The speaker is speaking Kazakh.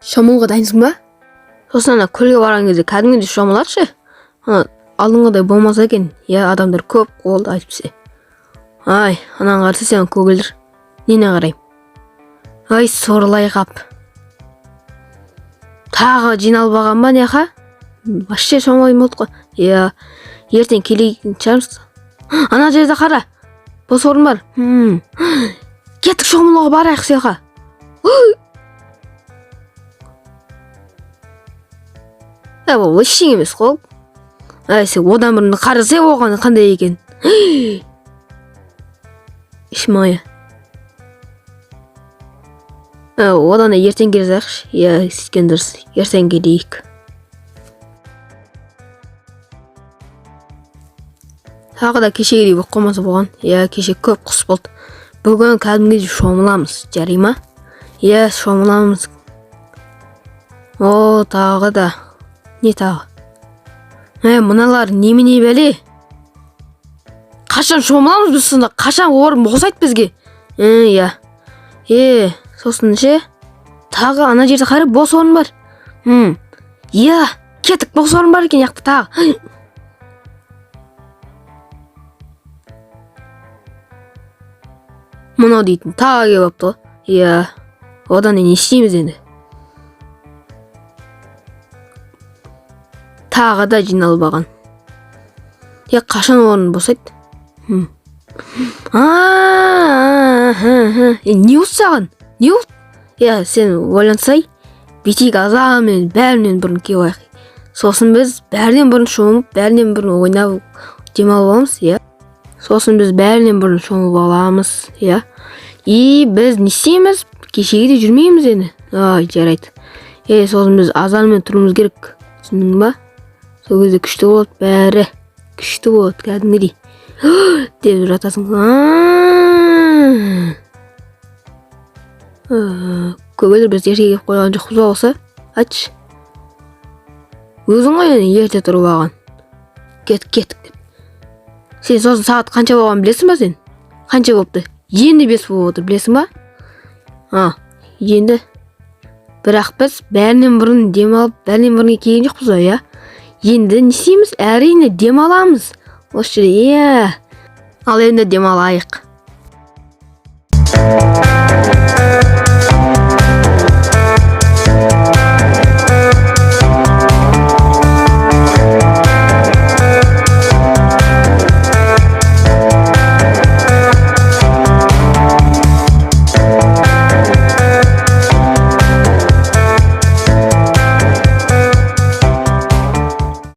Шомылуға дайынсың ба? Сосын ана көлге барған кезде кәдімгідей шомылады ше. Ана алдыңғыдай болмаса екен. Иә, адамдар көп болды әйтпесе. Ай, ананы қараса сен көгілдір. Нені қараймын? Ай, сорлай қап. Тағы жиналып алған ба неха? Вообще шомылмай болдық қой. Иә, ертең келейін шығармыз. Ана жерде қара. Бос орын бар. Кеттік, шомылуға барайық сеха. Ә, бұл ештеңе емес қой. Әй, сен одан бұрын қарасай оған қандай екен. Ішім ай. Ә, одан да ертең келе салайықшы. Иә, сөйткен дұрыс. Ертең келейік. Тағы да кешегідей болып қалмаса болған. Иә, кеше көп құс болды. Бүгін кәдімгідей шомыламыз, жарай ма? Иә, шомыламыз. О, тағы да. Не тағы? Ә, мыналар немене бәле? Қашан шомыламыз біз сонда? Қашан орын босайды бізге? Ә, иә. Е, сосын ше? Тағы ана жерде қара бос орын бар. Иә, кеттік, бос орын бар екен жақта тағы. Мынау дейтін тағы келіп алыпты ғой. Иә, одан не істейміз енді? Тағы да жиналып алған. Е, қашан орын босайды? Е, не болды саған? Не болды? Иә, сен ойлансай, бүйтейік, азанмен бәрінен бұрын келіп алайық. Сосын біз бәрінен бұрын шомылып, бәрінен бұрын ойнап демалып аламыз, иә. Сосын біз бәрінен бұрын шомылып аламыз, иә. И біз не істейміз? Кешегідей жүрмейміз енді. Ай, жарайды. Е, сосын біз азанмен тұруымыз керек. Түсіндің ба? Сол кезде күшті болады бәрі. Күшті болады кәдімгідей. Деп жатасың. Көгілдір, біз ерте келіп қойған жоқпыз ба осы? Айтшы. Өзің ғой енді ерте тұрып алған. Кеттік, кеттік деп. Сен сосын сағат қанша болғанын білесің ба сен? Қанша болыпты? Енді 5 болып отыр, білесің ба? А, енді. Бірақ біз бәрінен бұрын демалып, бәрінен бұрын келген жоқпыз ғой, иә? Енді не істейміз? Әрине демаламыз. Осы жерде, иә. Ал енді демалайық.